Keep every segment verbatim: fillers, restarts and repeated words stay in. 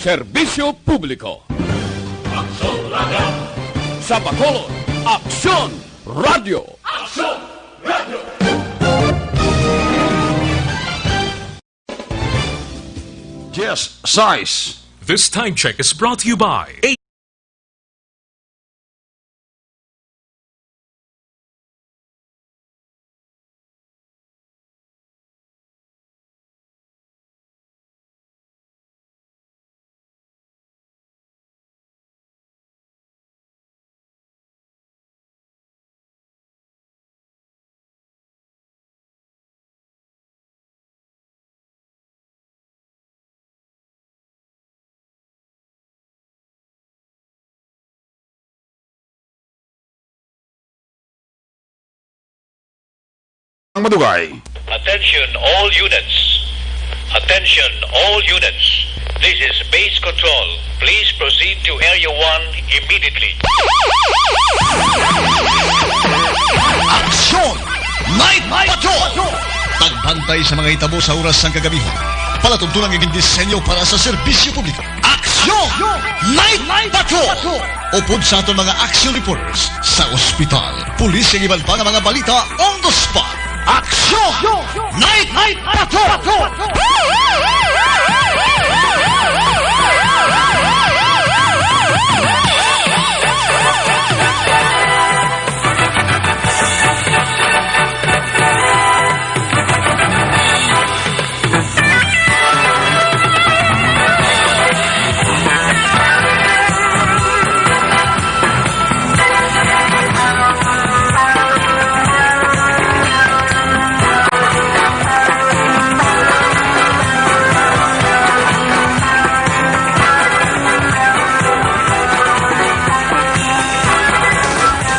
Serbisyo Publiko. Aksyon Radio. Sa Bacolod, Aksyon Radio. Aksyon Radio. Yes, size. This time check is brought to you by Ang madugay. Attention all units. Attention all units. This is base control. Please proceed to Area one immediately. Aksyon! Night Patrol! Pagbantay sa mga hitabo sa oras sang kagabihon. Palatuntunan nga gindisenyo para sa serbisyo publiko. Aksyon! Night Patrol! Upod sa aton mga action reporters sa ospital, pulis, kag iban pa nga mga balita on the spot. Aksyon! Night Patrol!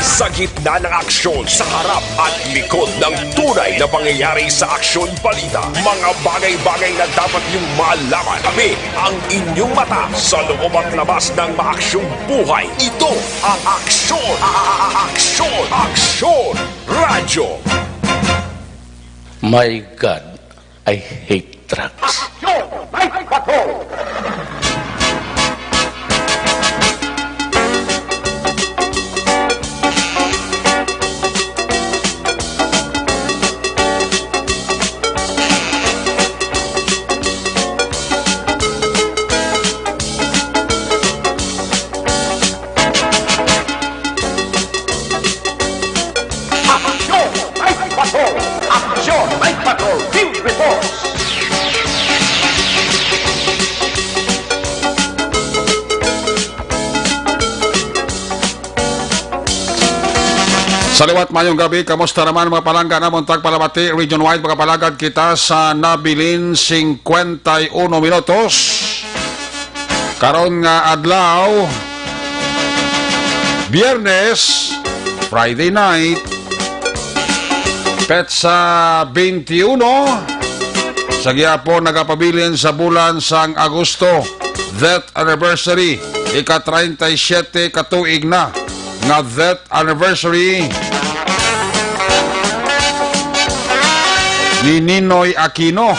Sa gitna ng aksyon, sa harap at likod ng tunay na pangyayari sa aksyon balita, mga bagay-bagay na dapat niyong malaman. Kami ang inyong mata sa loob at labas ng maaksyong buhay. Ito ang Aksyon! A- a- a- Aksyon! Aksyon! Radyo! My God, I hate drugs. Aksyon! Night Patrol! Aksyon! Night Patrol! Aksyon! Night Patrol! Field Reports! Sa liwat, mayong gabi. Kamusta naman, mga palangga namon tagpalamati? Region-wide, makapalagad kita sa nabilin singkwenta y uno minutos. Karon nga adlaw, Biyernes, Friday night, petsa twenty-one, sa gihapon nagapabilin sa bulan sang Agosto, death anniversary, ika treinta y siete ka tuig na nga death anniversary ni Ninoy Aquino,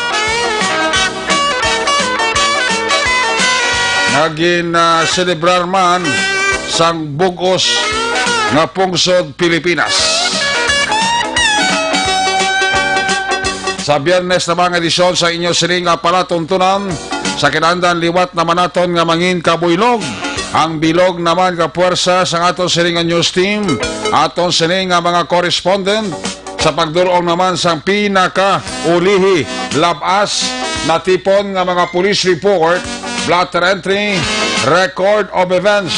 nga gin, ah, selebrar man sang bug-os nga pungsod Pilipinas. Sa Biyernes na mga edisyon sa inyo sini nga palatuntunan, sa kinahanglan liwat naman naton nga mangin kabuylog. Ang bilog naman nga puwersa sang aton sini nga news team, aton sini nga mga correspondent, sa pagdul-ong naman sang pinakaulihi, lab-as natipon nga mga police report, blotter entry, record of events,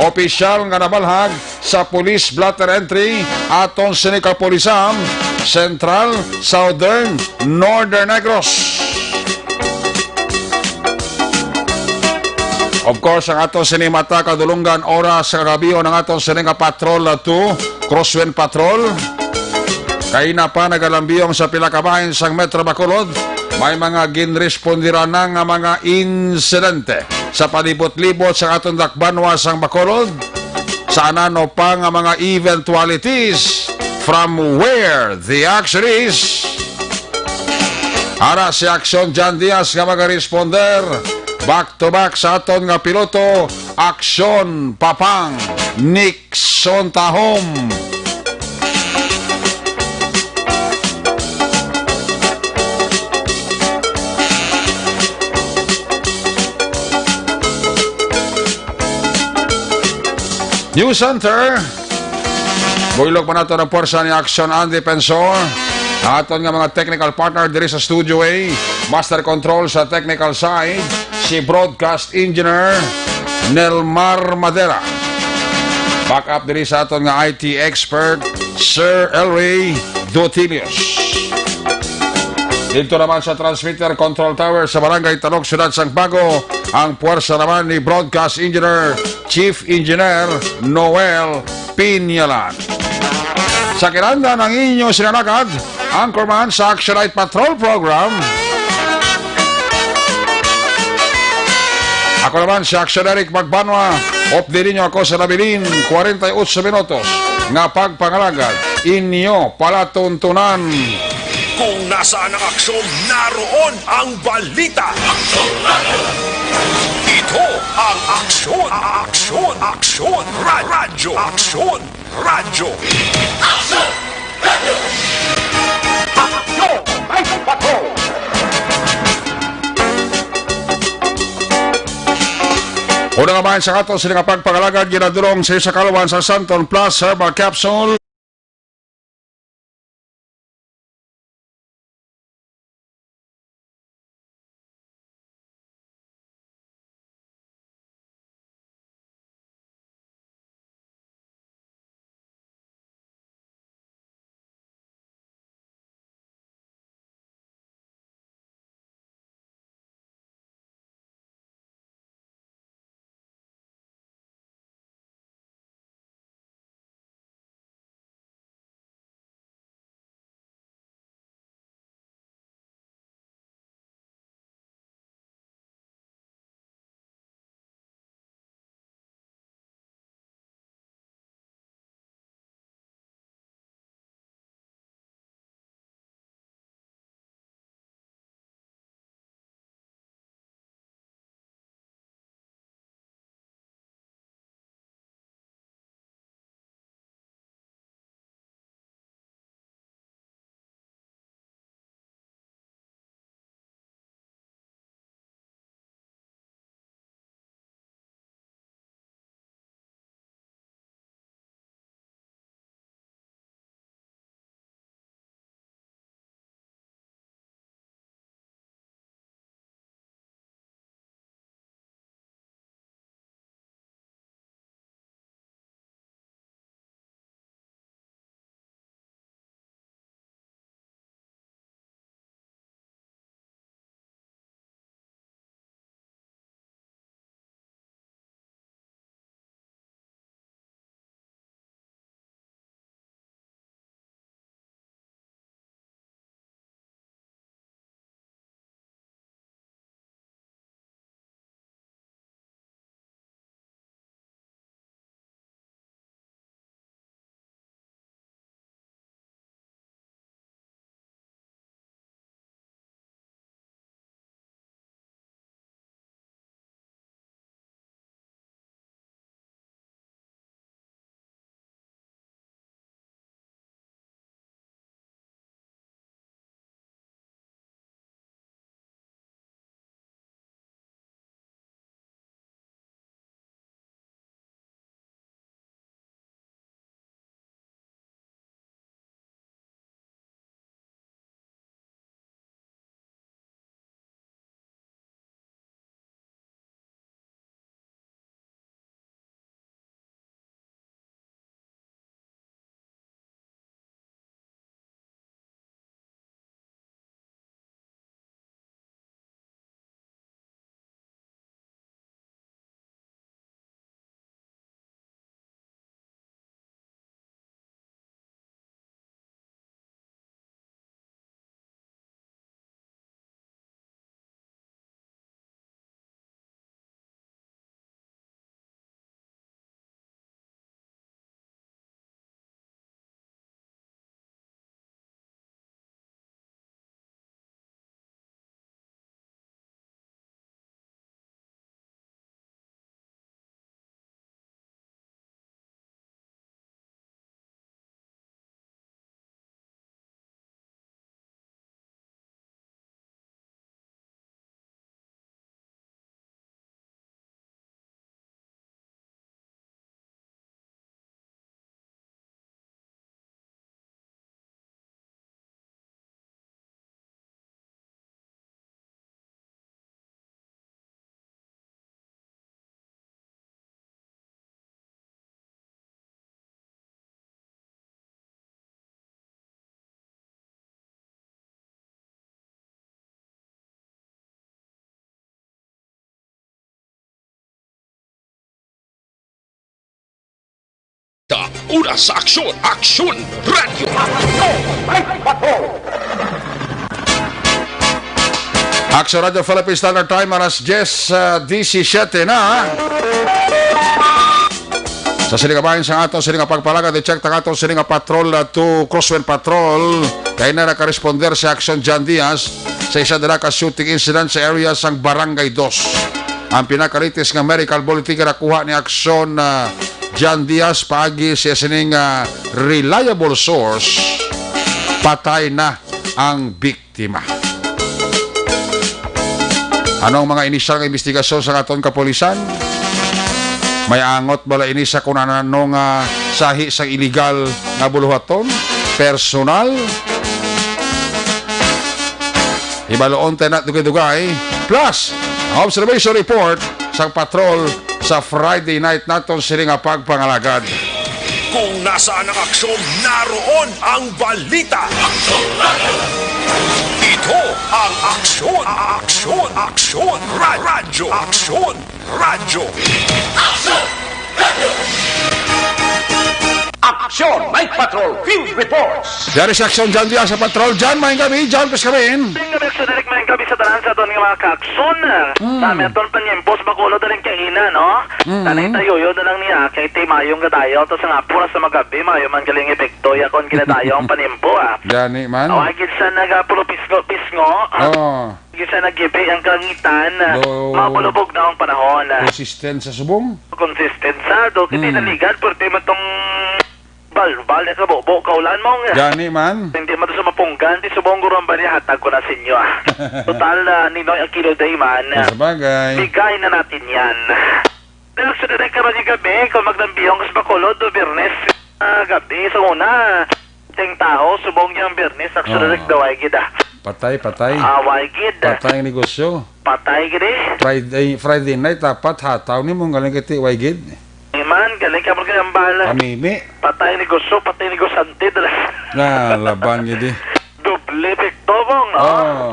opisyal nga nabalhag sa police blotter entry, aton sini kapulisan, Central, Southern, Northern Negros. Of course, ang aton sini mata kadulungan oras sa kagabihon ang aton sini nga Patrol two, Crosswind Patrol. Kaina pa nagalambiyong sa pila ka bahin sang Metro Bacolod, may mga ginrespondiran na nga mga insidente sa palibot-libot sa aton dakbanwa sang Bacolod. Sa anano pa nga mga eventualities, from where the action is. Ara si Aksyon John Diaz nga magaresponder. Back to back sa aton nga piloto, Aksyon Papang Nixon Tahom. News Center. Buylog pa nato ang puwersa ni Action and Defensor. Aton nga mga technical partner diri sa Studio A. Master Control sa technical side, si Broadcast Engineer Nelmar Madera. Backup diri sa aton nga I T expert, Sir Elway Dotilios. Dito naman sa transmitter control tower sa Barangay Talok, Siyudad sang Bago, ang puwersa naman ni Broadcast Engineer Chief Engineer Noel Pinyalan. Sa kinanda ng inyo sinalagad, anchorman sa Action Night Patrol Program. Ako naman si Action Eric Magbanwa. Update ninyo ako sa nabilin, forty-eight minutos nga pagpangalagad. Inyo palatuntunan. Kung nasaan ang aksyon, naroon ang balita. Ito ang Aksyon, Aksyon, Aksyon, Ra-, Radyo, Aksyon, Radyo. Aksyon! Aksyon! May bato! Una nga bahin sa ato sila nga pagpangalagad, ginadulong sa isa kalwan sa Santon Plus Herbal Capsule. Una sa Aksyon, Aksyon Radyo. Aksyon Radyo Philippine Standard Time, alas diyes, ah, disisiete na. Sa sining kabahin sa aton sining pagpalagad, i-check ta aton sining patrol, ah, to Crosswind Patrol. Kay na nakaresponder si Aksyon John Diaz sa isa dira ka shooting incident sa area sang Barangay Dos. Ang pinakalitis nga medical bulletin nga nakuha ni Aksyon, ah, John Diaz paagi sa sining, ah, reliable source, patay na ang biktima. Ano ang mga inisyal nga investigasyon sa aton kapulisan? May angot bala ini sa kung ano nga sahi sang iligal nga buluhaton? Personal? Hibaluon ta na dugay-dugay. Plus, ang observation report sang patrol sa Friday night naton sini nga pagpangalagad. Kung nasaan ang aksyon, naroon ang balita. Ito ang Aksyon, Aksyon, Aksyon, Ra-, Radyo, Aksyon, Radyo. Aksyon Night Patrol Field Reports. Yari si Aksyon John Diaz sa Patrol. John, maayong gabi. John, please come in. Maayong gabi, Aksyon Direk. Maayong gabi sa tanan sa aton nga mga kaakson. Mm. Sa aton panyempo sa Bacolod, daling kaina, no? Mm. Tanay tayo, yun na lang niya. Kay ti mayong gadayaw to sa nga pura sa magabi, mayo man galing epekto. Ya kon ginadayaw ang panimpo, ah. Gani man. Awa, gid sa nagapulo pisngo-pisngo. Oh. Gid sa nagibi ang kalangitan. Do. Mabulubog na ang panahon. Consistent sa subong? Consistent sa, do, kiti Mm. naligad, pwerte man tong balbal na kabobo, kaulan mo nga. Gani man. Hindi man to sa mapunggan, di subong guro ang bali, hatag ko na sa inyo, ah. Total na, Ninoy Aquino Dayman. Ah, sabagay. Bigay na natin yan. Pero sa direk ka ba ni gabi, kung magnambihong ka sa Bacolod, do Biyernes, ah, gabi, sa una, ting tao, subong yung Biyernes, actually, Oo. Direk, daw ay gid, ah. Patay, patay. Ah, way gid. Patay ang negosyo. Patay gid, eh. Friday, Friday night, dapat hataw ni mong galing kiti, way gid. Iman, galing ka mo kayang bala. Pamimi. Patay negosyo, patay negosyante, dala. Na, laban gid, eh. Doble epekto, mong, no? Oo.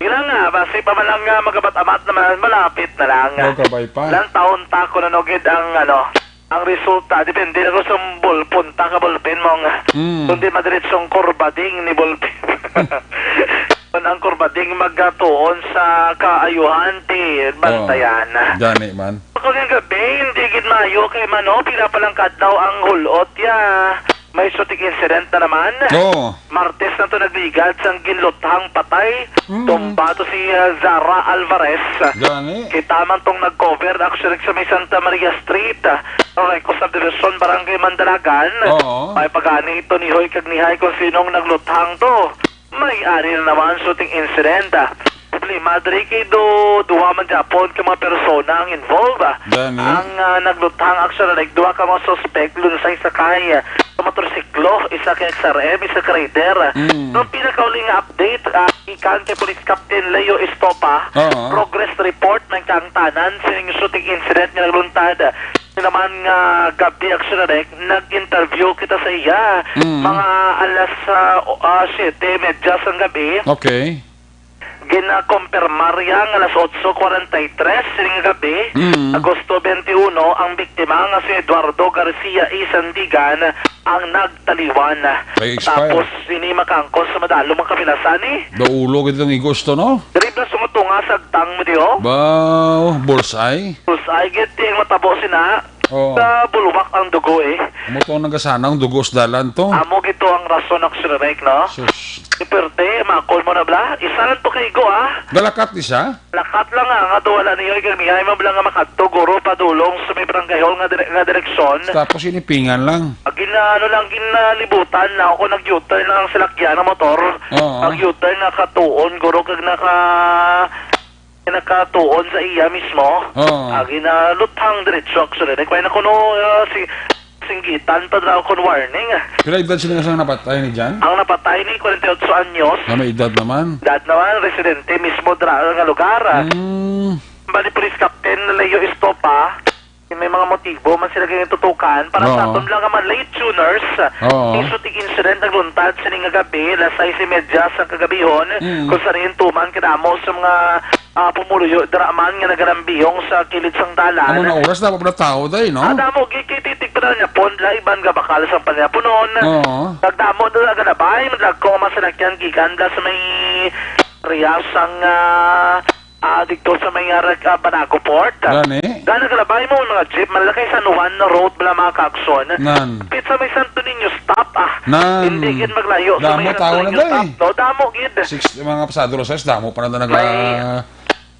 Ila nga, basi pa man lang nga magabat-amat naman, malapit na lang. Magkabay pa. Lang taon ta ko na nugid ang, ano, ang resulta. Depende na ko sa ball, punta ka ballpen mo nga. Mm. Kundi madiretsong kurbading ni ballpen. Kung ang kurbading magatuon sa kaayuhan, ti bantayan. Oh, gani man. Kung yung gabi, hindi gid maayo kay mano, pila pa lang kadlaw ang hulot ya. May shooting incident na naman. Oo. Martes na to nagligad sang ginluthang patay. Mm. Tumba to si, ah, Zara Alvarez. Gani. Kita man tong nag-cover, actually, sa may Santa Maria Street, ah, Reco Subdivision, Barangay Mandalagan. Oo. May pagani ito ni Hoy kag ni Hay kung sinong nagluthang to. May ari na naman shooting incident, ah. Problema diri kay do, duha man gyapon ka mga persona ang involved, ah. Gani. Ang, ah, nagluthang actually, like, duha ka mga suspect, lunsay sakay, ah, sa motorsiklo, isa ka X R M, isa ka rider. Mm. Ang pinakauli nga update, ah, ikan kay Police Captain Leo Estopa, Oo. Progress report ng kaangtanan sining shooting incident nga nagluntad. Naman nga gabi, actually, nag-interview kita sa iya. Mm. Mga alas, ah, o-, ah, siyete medya sang gabi. Okay. Ginakompirmar iya nga alas otso kwarenta y tres sining gabi, Mm. Agosto twenty-one, ang biktima nga si Eduardo Garcia E. Sandigan ang nagtaliwan. Kay expire. Tapos, sini makangkon sa madalom ang kapilasan, eh. Daulo gid ang igos to, no? Diri ba sumutunga sa agtang mo, di, oh? Ba, bullseye? Bullseye, gid, ti ang matabo sina. Oo. Sa bulwak ang dugo, eh. Amo to ang nagasanang dugo sa dalan to. Amo gito ang rason, actually, Rek, no? Sus. Perte, makol mo na bla? Isa lang to kaigo, ah. Galakat isa? Lakat lang nga, nga to wala niyo, kag niya, mo bla nga makadto, guro, padulong sa may barangay hall nga dire-, nga direksyon. Tapos inipingan lang. Ah, gina-, ano lang, ginalibutan na ako, nag-U-turn lang ang salakyan ng motor. Oo. Nag-U-turn, nakatuon, guro, kag naka-, nakatuon sa iya mismo. Oo. Ah, ginaluthang diretso, actually. Nagpay na kuno, ah, si, singgitan pa daw kon warning. Pila edad sila nga sang napatay ni Jan? Ang napatay ni kwarenta y otso anyos. Na may edad naman. Edad naman, residente mismo dra nga lugar. Hmm. Bali, Police Captain Leo Estopa, may mga motibo man sila gintutukan. Para sa Oo. aton lang nga mga late tuners, Oo. Ang shooting incident nagluntad sini nga gabi, alas sais y media sa kagabihon, Mm. kung sa rin tuman kadamo sa mga ah, pumuluyo dira man nga nagalambiyong sa kilid sang dalan. Amo na oras, dapat pala tao, day, no? Ah, damo, gi-, kay titik pa na niya pon, la, iban nga bakal sang panyapunon. Oo. Nagdamo na nagalabay, madagko ang mga sinakyan, gikan da sa may area sang, ah, ah, dito sa may, ah, rag-, ah, Banago Port. Gani? Gana galabay mo, mga jeep, malalakay San Juan na road, bala mga kakson. Nan. Pit sa may Santo Niño stop, ah. Nan. Hindi gid maglayo sa may Damo Santo tao na Niño daw, stop, eh. No? Damo gid. Six, mga pasado alas sais, damo pa na naga-, May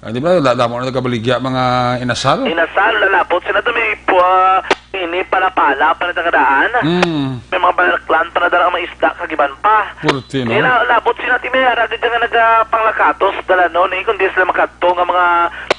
ah, di ba, da-, damo na nagabaligya, mga inasal. Inasal, lalapot sila to, may pua-, ini, pala-pala, pala tagadaan. Mm. May mga balaklan pa na dala ang mga isda, kagiban pa. Purti, no? Eh, la-, labot sila, ti may ara gid nga nagapanglakatos, dala, no, ni, kundi sila makadto nga mga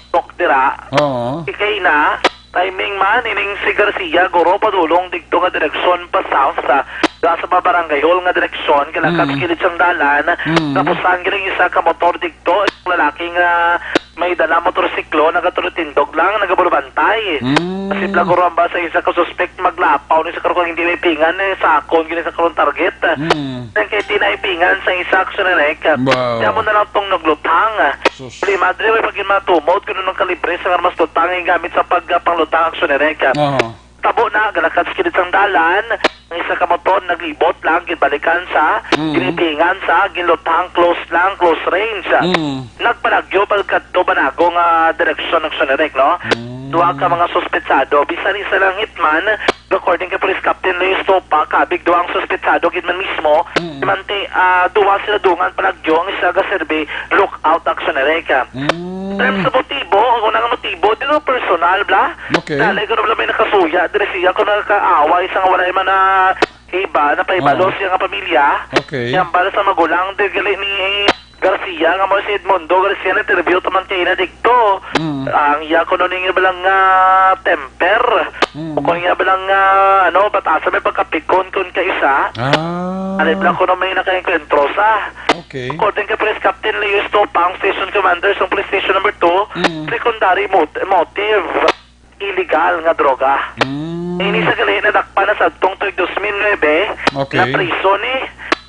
tok dira. Oo. Ikay na, timing man, ining si Garcia, guro, padulong digto nga direksyon pa south sa, sa, sa barangay hall nga direksyon, kalakat Mm. kilid sang dalan, Mm. napusan gid ang isa ka motor digto, ang lalaki nga may dala motorsiklo, nagaturutindog lang, nagabulubantay. Mm. Kasi plaguro ang ba sa isa ka suspect maglapaw ni sa karong hindi may pingan, eh, sakon gini sa karong target. Mm. Ang kay tinay pingan sa isa aksyon na Wow. Kaya mo na lang tong naglutang. Sus. Di madre, may pagin matumod kung anong kalibre sa armas lutang ang gamit sa pagpanglutang aksyon na Aha. Tabo na, galakat sa kilid sang dalan, ang isa ka motor naglibot lang, ginbalikan sa, Mm. ginipingan sa, ginlutang, close lang, close range. Mm. Nagpalagyo, pagkadto, banago nga direksyon ng Sonerec, no? Mm. Duha ka mga suspetsado, bisan isa lang hitman, according kay Police Captain Leo Estopa, kabig duha ang suspetsado, gid man mismo, Mm. manti, ah, duha sila dungan palagyo, ang isa gaserbi, lookout, aksyon na rin ka. Mm. Terms sa motibo, ang unang motibo, di na personal, bla? Okay. Nalay ko na bala may nakasuya, diri siya ko nakakaaway sa nga walay man na iba, na paibalo Oo. siya nga pamilya. Okay. Yang bala sa magulang, di gali ni Garcia, nga mo si Edmundo Garcia, na-interview taman kay na digto. Mm. Ang iya ko nun yung ibalang, ah, temper. Mm. O kung iya balang, ah, ano, batasan may pagkapikon kun kaisa. Ah. Ano lang ko na may nakaengkwentro sa. Okay. According kay Police Captain Leo Estopa, ang station commander sa Police Station number two, Mm. secondary mot-, motive, illegal nga droga. Mm. Ini sa gali nadakpan na sa adtong tuig dos mil nuebe, Okay. na priso ni,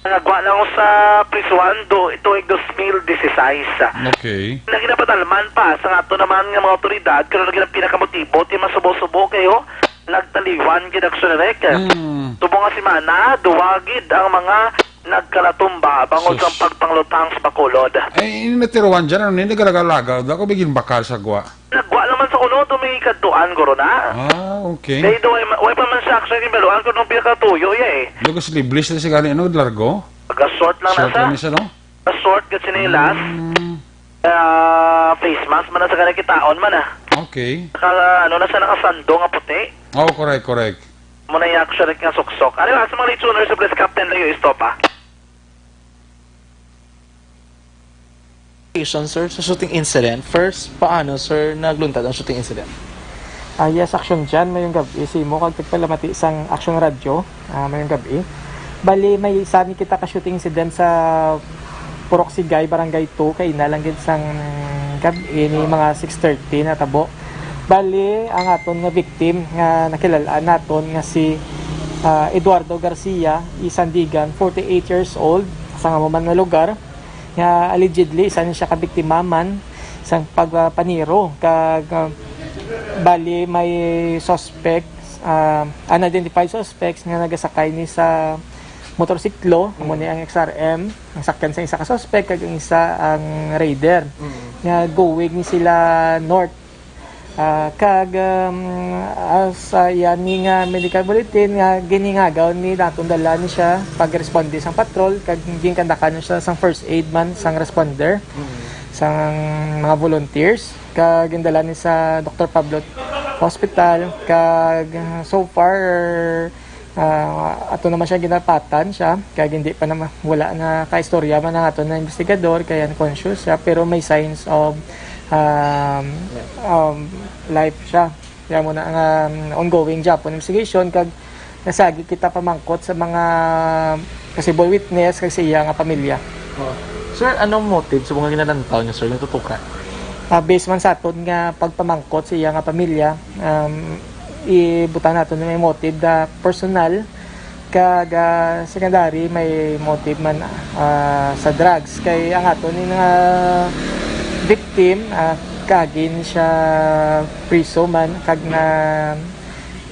nagwa lang sa prisuhan do tuig dos mil dieciséis. Okay. Naginapadalman pa sa ato naman nga mga otoridad, pero naging ang pinakamotibo, ti masubo-subo kayo, nagtaliwan gid ang Sonerec. Mm. Subong nga semana, duwa gid ang mga nagkalatumba bangod Sus. sa pagpanglutang sa Bacolod. Ay, ini natiruan dyan, ano, ini nagalaga-laga, ako bigyan bakal sa gwa. Nagwa naman sa kuno, to may kadtuan, guro na. Ah, okay. Dahil daw, way, way pa man siya actually, pero ang kuno pinakatuyo, ya eh. Lugas liblis na sigari, ano, largo? Pagka-short lang Short nasa. lang isa, no? Short, gat sinilas. Mm. Ah, face mask man na sa kanya kitaon man, ah. Okay. Naka, ano na siya, nakasando nga puti. Oh, correct, correct. Muna yung action nga suksok. Ano ba, sa mga listener, sa Police Captain Leo Estopa? Question, sir, sa shooting incident. First, paano, sir, nagluntad ang shooting incident? Ah, yes, Action Jan, mayong gabi. Si mo kag tagpalamati sang Action Radio, ah, mayong gabi. Bali, may isa ni kita ka shooting incident sa Purok Sigay, Barangay two, kaina lang gid sang gabi, ni mga six thirty na tabo. Bali, ang aton nga victim nga nakilalaan naton nga si, ah, Eduardo Garcia, Isandigan, forty-eight years old, sa nga man nga lugar, nga allegedly isa ni siya ka biktima man sang pagpaniro kag, ah, bali may suspects, ah, unidentified suspects nga nagasakay ni sa motorsiklo, amo ni ang X R M, ang sakyan sa isa ka suspect kag ang isa ang Raider Mm. nga going ni sila north. Ah, kag, um, as, ah, yan ni nga medical bulletin nga giningagaw ni, natong dala ni siya pagresponde sang patrol, kag ginkandakan na siya sang first aid man sang responder, Mm. sang mga volunteers, kag gindala ni sa Doktor Pablo Hospital, kag, ah, so far, Ah, ato naman siya ginapatan siya, kaya hindi pa naman, wala na kaistorya man ang ato na investigador, kaya unconscious siya, pero may signs of, um, um, life siya. Kaya mo na ang, um, ongoing Japon investigation, kag nasagi kita pamangkot sa mga possible witness kag sa iya nga pamilya. Oh. Sir, anong motive sa mga ginalantaw niyo, sir, yung tutukan? Ah, based man sa aton nga pagpamangkot sa iya nga pamilya, um, ibutang naton may motive na personal, kag, ah, secondary, may motive man, ah, sa drugs. Kay ang aton ni nga Victim, ah, kaagi ni siya priso man, kag na,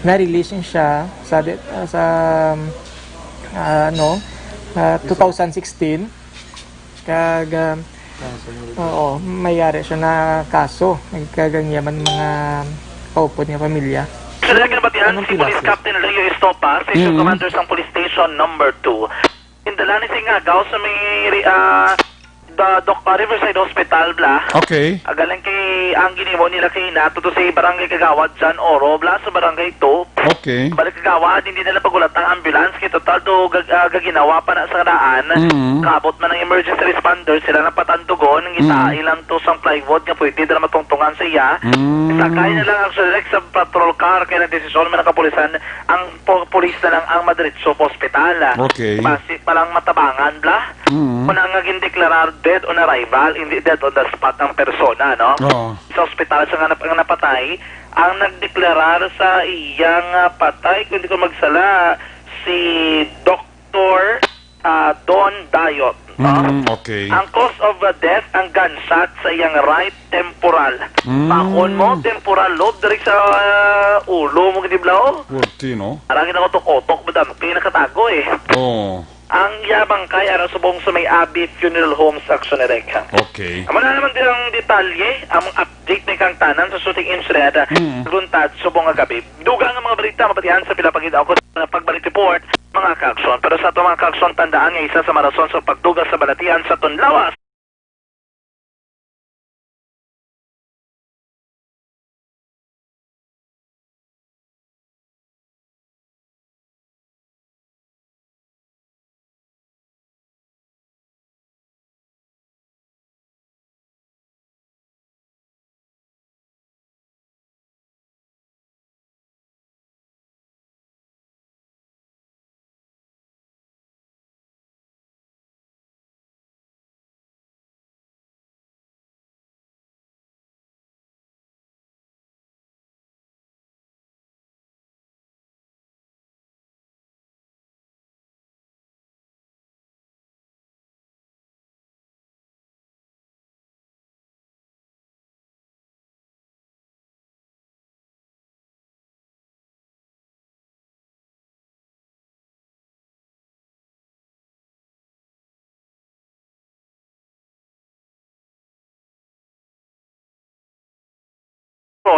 na-release ni siya sa, di-, ah, sa, ah, ano, ah, two thousand sixteen. Kag, ah, oo, may yari siya na kaso. Nagkagangyaman mga kaupod nga pamilya. Sa dalag nabatian, si Police Captain Leo Estopa, Station Mm. Commander sang Police Station Number Two. Indala ni singagaw sa may ri-, ah, the Doc-, ah, Riverside Hospital, bla. Okay. Agalan kay ang ginimo nila kay nato to sa Barangay Kagawad, John Oro, bla, sa Barangay Two. Okay. Balik Kagawad, hindi nila pagulat ang ambulance kay total do gag-, ah, gaginawa pa na sa daan. Mm. Kaabot man ang emergency responder, sila na patandugon, ang Mm. itai lang to sang plywood nga pwede dira matungtungan sa iya. Mm. Sakay na lang ang direct sa patrol car kay nagdesisyon man ang kapulisan, ang po-, pulis na lang ang madiretso pa ospital. Okay. Basi pa lang matabangan, bla. Mm. Kung ang nga gindeklarar dead on arrival, hindi dead on the spot ang persona, no? Oo. Sa ospital sa nga nap-, nga napatay, ang nagdeklarar sa iyang, ah, patay, kung di ko magsala, si Doktor, ah, Don Dayot, no? Mm, okay. Ang cause of, ah, death, ang gunshot sa iyang right temporal. Mm. Paon mo, temporal lobe, diri sa, ah, ulo mo, gini, bla, oh. Pwerte, no? Parang ginautok-utok, madam, kaya nakatago, eh. Oo. Ang iya bangkay ara subong sa may Abbey Funeral Home sa Action Direct. Okay. Amo na naman din ang detalye, ang update ni kang tanan sa shooting incident, Mm. luntad subong nga gabi. Dugang ang mga balita, mabatihan sa pila pagid ako sa pagbalik report, mga ka-aksyon. Pero sa ato mga ka-aksyon, tandaan nga isa sa marason sa pagdugang sa balatian sa tunlawas.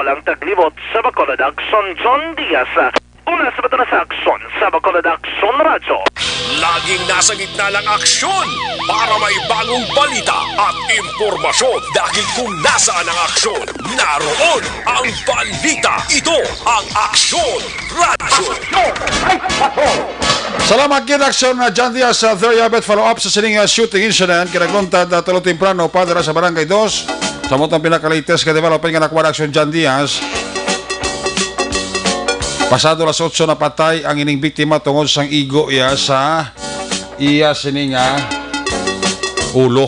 Ang taglibot sa Bacolod Aksyon, John Diaz. Una sa bato na sa aksyon sa Bacolod Aksyon Radyo. Laging nasa gitna ng aksyon para may bagong balita at impormasyon. Dahil kung nasaan ang aksyon, naroon ang balita. Ito ang Aksyon Radyo. Salamat gid, Aksyon na John Diaz, sa Theriabet. Follow up sa sining, ah, shooting incident kinagluntad, ah, tulo temprano pa dira sa Barangay Dos. Sa among pinaka-latest nga development nga nakuha, Aksyon John Diaz, pasado las otso, napatay ang ining biktima tungod sang igo iya sa iya sini nga ulo.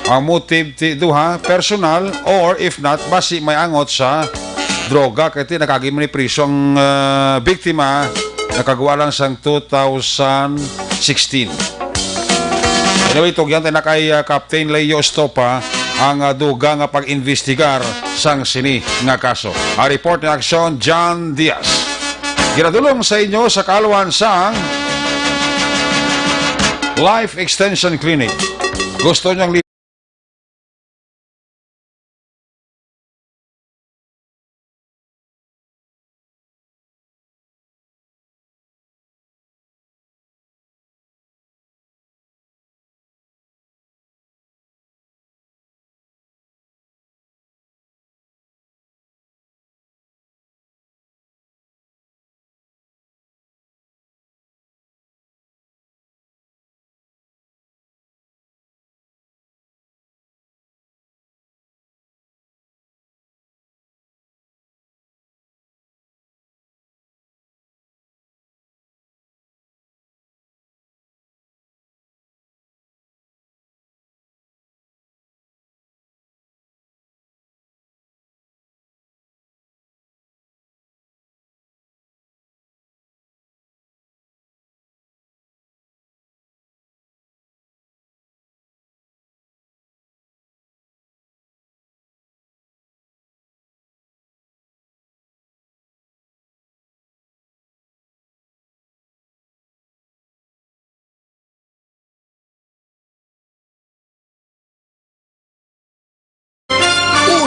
Ang motive ti duha, personal, or if not, basi may angot sa droga, kay ti nakaagi man ni priso ang, ah, biktima, nakagwa lang sang two thousand sixteen. Anyway, tugyan tayo na kay, ah, Captain Leo Estopa ang, ah, dugang nga pag-imbestigar sang sini nga kaso. Ang report ni Aksyon, John Diaz. Ginadulong sa inyo sa kaalwan sang Life Extension Clinic. Gusto niyang li-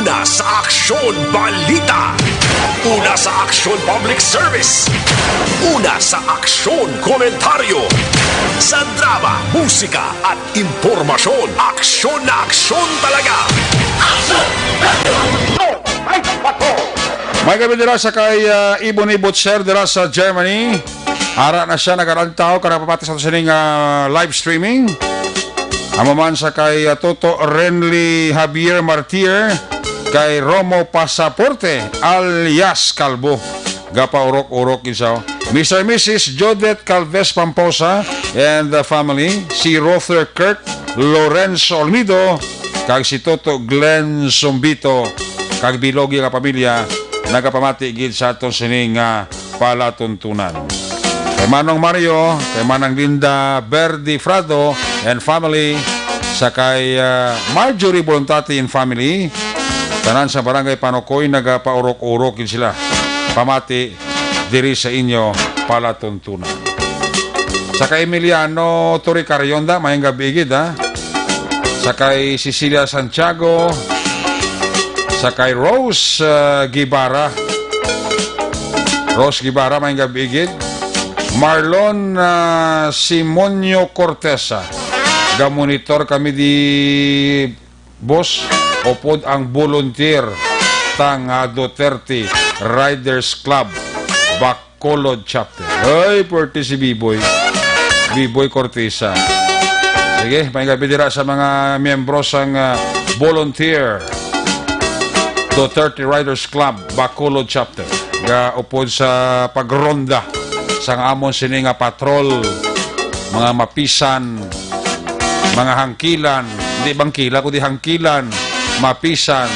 Una sa aksyon, balita. Una sa aksyon, public service. Una sa aksyon, komentaryo. Sa drama, musika, at impormasyon, aksyon na aksyon talaga. Aksyon! Radyo! Fight Patrol! May gabi dira sa kay, ah, Ebony Butcher dira sa Germany. Ara na siya nagalantaw ka nagapamati sa ato sining, ah, live streaming. Amo man sa kay, ah, Toto Renly Javier Martir, kay Romo Pasaporte alias Kalbo. Gapaurok-urok gid siya. Mister Missus Judith Calves Pamposa and the family, si Rother Kirk Lorenzo Olmido, kag si Toto Glenn Sumbito, kag bilogi nga pamilya, nagapamati gid sa aton sining, ah, palatuntunan. Kay Manong Mario, kay Manang Linda Verdi Frado and family, sa kay, ah, Marjorie Bolontati and family, tanan sa Barangay Panukoy, nagapaurok-urok gid sila. Pamati diri sa inyo palatuntunan. Sa kay Emiliano Toricarion da, maayong gabi gid, ha. Sa kay Cecilia Santiago, sa kay Rose, ah, Guevara. Rose Guevara, maayong gabi gid. Marlon, ah, Simonio Cortesa. Gamonitor kami di, boss, upod ang volunteer tang, ah, Duterte Riders Club, Bacolod Chapter. Ay, pwerte si Biboy. Biboy Cortesa. Sige, maayong gabi dira sa mga miyembro sang, ah, volunteer Duterte Riders Club, Bacolod Chapter. Ga upod sa pagronda sang amon sini nga patrol, mga mapisan, mga hangkilan, hindi bangkila, kundi hangkilan, mapisan,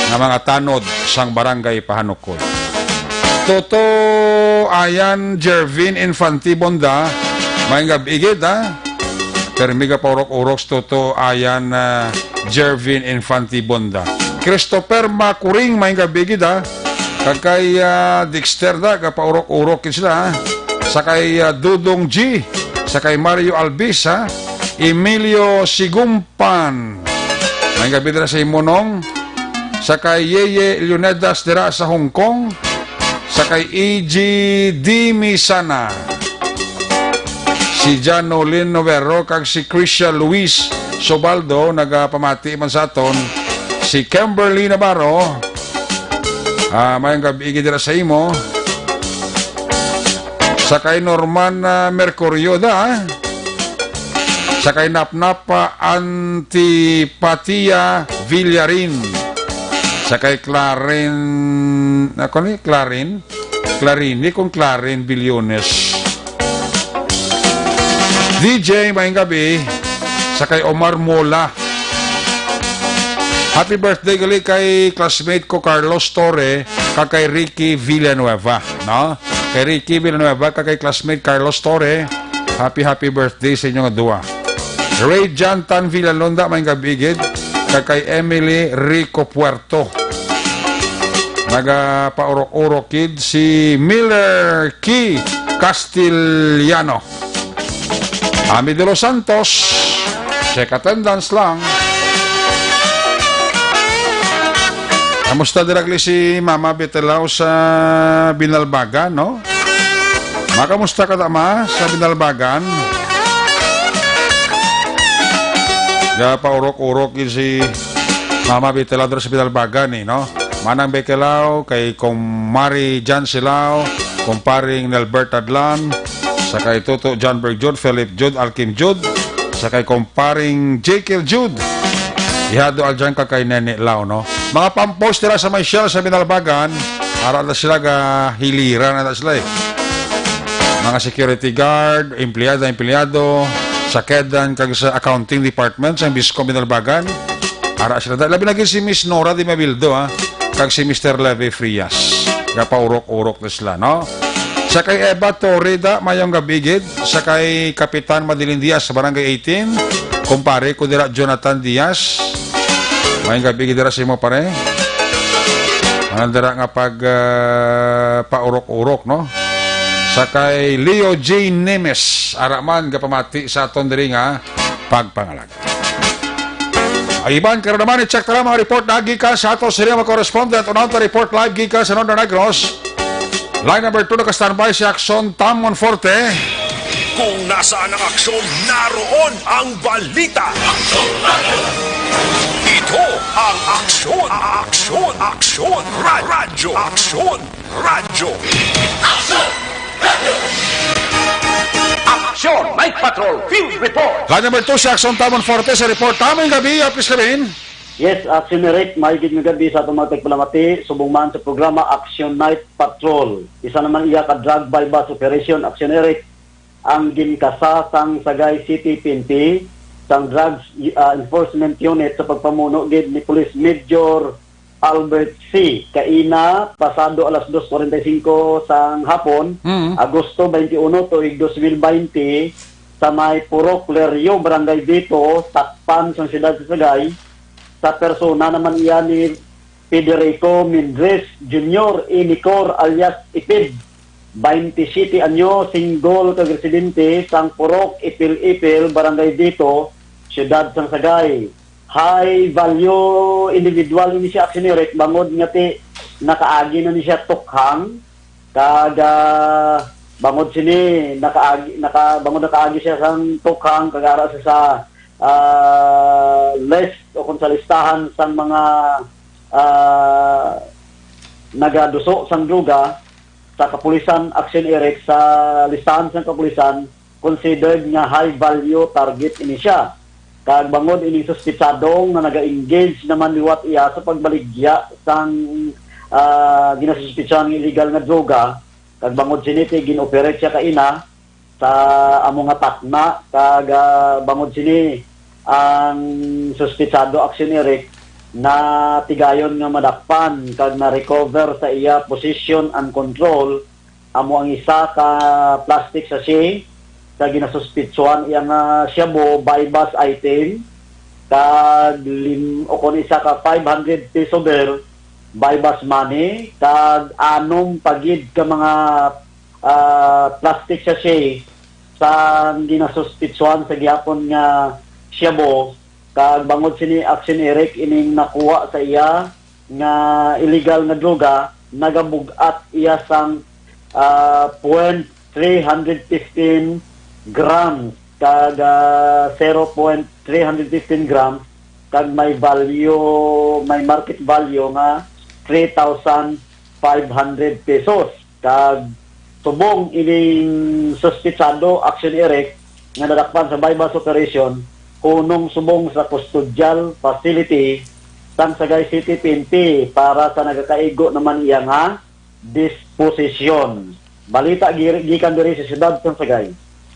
nga mga tanod sang Barangay Pahanukon. Toto Ayan Jervin Infantibonda, maayong gabi gid, ha? Permi gapaurok-urok si Toto Ayan, ah, Jervin Infantibonda. Christopher Macuring, maayong gabi gid, ha? Kag kay, ah, Dexter da, gapaurok-urok gid sila, ha? Sa kay, ah, Dudong G, sa kay Mario Alvis, ha? Emilio Sigumpan. Maayong gabi dira sa imo, Nong. Sa kay Yeye Leonidas dira sa Hong Kong. Sa kay E G Dimisana. Si Janolin Novero kag si Krisha Luis Sobaldo nagapamati man sa aton. Si Kimberly Navarro, ah, maayong gabi gid dira sa imo. Sa kay Norman, ah, Mercurio da, ah. Sa kay Napnap, ah, Antipatia Villarin. Sa kay Clarin, ako ni Clarin? Clarin, di kung Clarin Billones. D J, maayong gabi. Sa kay Omar Mola. Happy birthday gali kay classmate ko Carlos Torre kag kay Ricky Villanueva, no? Kay Ricky Villanueva kag kay classmate Carlos Torre, happy, happy birthday sa inyo nga duwa. Ray John Tan Villalonda, maayong gabi gid, kag kay Emily Rico Puerto. Nagapaurok-urok gid si Miller Key Castellano. Ami de los Santos, check attendance lang. Kamusta dira gali si Mama Betelao sa Binalbagan, no? Ma, kamusta ka, Ma, sa Binalbagan? Gapaurok-urok gid si Mama Betelao dira sa Binalbagan, eh, no? Manang Bekelao, kay Kumari Jan Silao, Kumparing Nelbert Adlan, sa kay Toto John Berg Jud, Philip Jud, Alkim Jud, sa kay Kumparing Jekyll Jud. Ihado aljan ka kay Nene Lao, no? Mga pampos dira sa may Shell sa Binalbagan, ara na sila ga hiliran na sila, eh. Mga security guard, empleyada, empleyado, sa kedan kag sa accounting department sa Bisco Binalbagan. Ara sila. Labi na gid si Miss Nora Di Mabildo, ha? Kag si Mister Levy Frias. Gapaurok-urok na sila, no? Sa kay Eva Torre da, maayong gabi gid. Sa kay Kapitan Madeline Diaz sa Barangay eighteen. Kumpare ko dira, Jonathan Diaz. Maayong gabi gid dira sa imo, pare. Ano dira nga pag, ah, paurok-urok, no? Sa kay Leo J Nemes, ara man gapamati sa aton diri nga pagpangalag. Ang iban, karon naman, i-check ta lang mga report na gikan sa ato sini mga correspondent. Unang report live gikan sa Northern Negros. Line number two, naka-standby si Aksyon Tam Monforte. Kung nasaan ang aksyon, naroon ang balita. Ito ang Aksyon, Aksyon, Aksyon, Ra- Radyo, Aksyon, Radyo. Aksyon Night Patrol Field Report. Line number two, si Aksyon Tam Monforte sa report. Tamang gabi, Apis Lamin. Yes, Aksyon Eric, maigid nga gabi sa atong mga tagpalamati, subong man sa programa Aksyon Night Patrol. Isa naman iya ka drug buy-bust operation, Aksyon Eric, ang ginkasa sang Sagay City P N P, sang Drugs, ah, Enforcement Unit sa pagpamuno gid ni Police Major Albert C. Kaina, pasado alas dos forty-five sang hapon, Mm. Agosto twenty-one, tuig dos mil baynte, sa may Purok Lerio, Barangay Dito, Takpan, sang siyudad sa Sagay, sa persona naman iya ni Federico Mendres Junior, Inicor, alias Ipid, twenty-seven anyo, single kag residente sang Purok Ipil-Ipil, Barangay Dito, siyudad sang Sagay. High value individual ini siya, Aksyon Eric, bangod nga ti nakaagi na ni siya tukhang, kag, ah, bangod sini nakaagi, naka, bangod nakaagi siya sang tukhang, kag ara siya sa, ah, list o kung sa listahan sang mga, ah, nagaduso sang droga sa kapulisan, Aksyon Eric, sa listahan sang kapulisan, considered nga high value target ini siya. Kag bangod ining suspitsado nga naga-engage naman liwat iya sa pagbaligya sang, ah, ginasuspitsahan nga illegal nga droga, kag bangod sini ti gin-operate siya kaina sa amo nga takna, kag, ah, bangod sini ang suspitsado, Aksyon Eric, natigayon nga madakpan kag na-recover sa iya possession and control amo ang isa ka plastic sachet sa ginasuspitsuhan iya nga shabu, buy-bust item, kag lim-, o kon isa ka five hundred peso bill, buy-bust money, kag anom pa gid ka mga, ah, plastic sachet sa ginasuspitsuhan sa gihapon nga shabu, kag bangod sini, Aksyon Eric, ining nakuha sa iya nga illegal nga droga, nagabug-at iya sang, ah, point three hundred fifteen grams kag, ah, zero point three hundred fifteen grams, kag may value, may market value nga three thousand five hundred pesos. Kag subong ining suspitsado, Aksyon Eric, nga nadakpan sa buy-bust operation, hunong subong sa custodial facility sang Sagay City P N P para sa nagakaigo naman iya nga disposisyon. Balita gi-, gikan diri sa siyudad sang Sagay.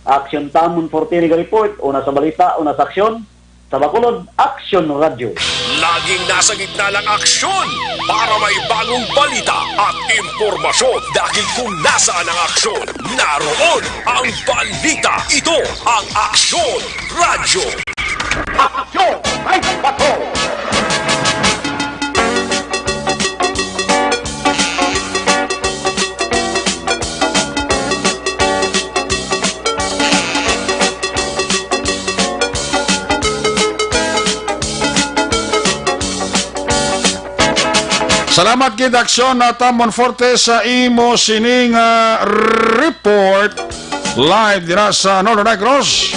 Aksyon Tam Monforte naga-report, una sa balita, una sa aksyon, sa Bacolod, Aksyon Radyo. Laging nasa gitna ng aksyon para may bagong balita at impormasyon. Dahil kung nasaan ang aksyon, naroon ang balita. Ito ang Aksyon Radyo. Aksyon Night Patrol. Salamat gid, Aksyon, ah, Tam Monforte, sa imo sining, ah, report live dira sa Northern Negros.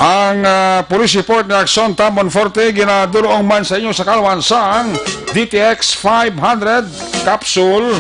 Ang, ah, police report ni Aksyon Tam Monforte ginadul-ong man sa inyo sa kalwan sang D T X five hundred capsule.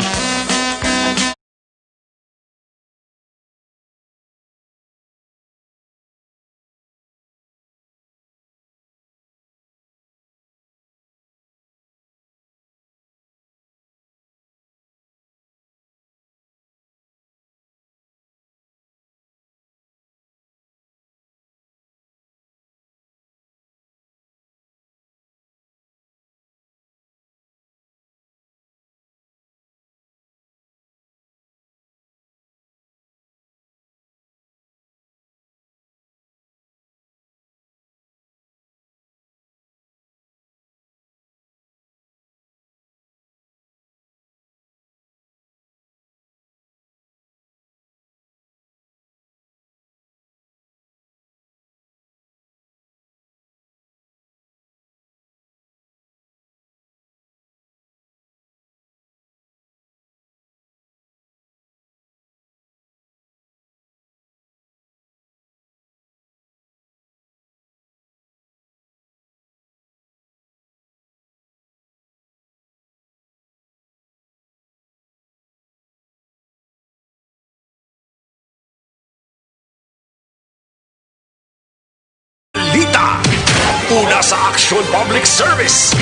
Sa Aksyon Public Service.